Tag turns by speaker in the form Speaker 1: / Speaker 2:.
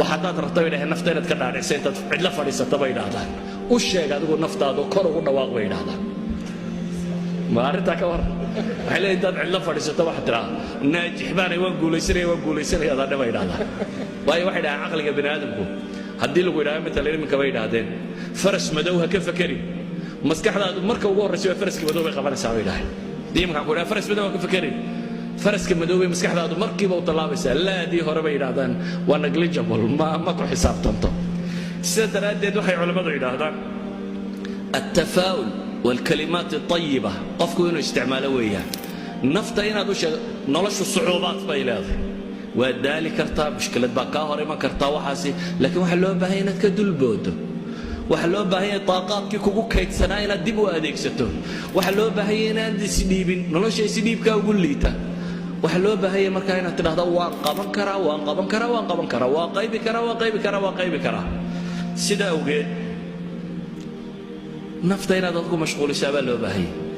Speaker 1: Haddaad rabta, bay dhaheen, nafta inaad ka dhaadhicsa, intaad cidlo fadhiisata, bay idhaahdaan, u sheeg adigu naftaadu, kor ugu dhawaaq, bay idhaahdaan. Ma arrintaa ka warran? Waxay leeyihin, intaad cidlo fadhiisato waxaad tidhaa, "Naajix baanay, waan guulaysanaya, waan guulaysanaya," adaadhe, bay idhahdaan. Waayo, waxay dhahaan, caqliga bini aadamku haddii lagu yidhahdo matalan iminka, bay idhaahdeen, faras madow ha ka fekerin, maskaxdaadu marka ugu horraysa waa faraska madow bay qabanaysaa, bay idhahdeen. Haddii iminkaan ku idhaha faras madow ha ka fekerin, faraska madow bay maskaxdaadu markiiba u tallaabaysaa. Laadii hore, bay yidhaahdaan, waa negligible, ma ku xisaabtanto. Sida daraaddeed waxay culammadu yidhaahdaan التفاؤل والكلمات الطيبة qofku inuu isticmaalo weeyaan. Nafta inaad u sheego noloshu sucuubaad bay leedahay, waad daali kartaa, mushkilad baa kaa hor iman kartaa, waxaasi, laakiin waxaa loo baahan inaad ka dulboodo. Waxaa loo baahan yahay taaqaadkii kugu kaydsanaa inaad dib u adeegsato. Waxaa loo baahan yahay inaad isdhiibin. Nolosha isdhiibkaa ugu liita. Waxaa loo baahan yahay markaa inaad tidhahdo, "Waan qaban karaa, waan qaban karaa, waan qaban karaa, waan qaybi karaa, waan qaybi karaa, waan qaybi karaa." Sida awgeed nafta inaad adku mashquulisaa baa loo baahan yahay.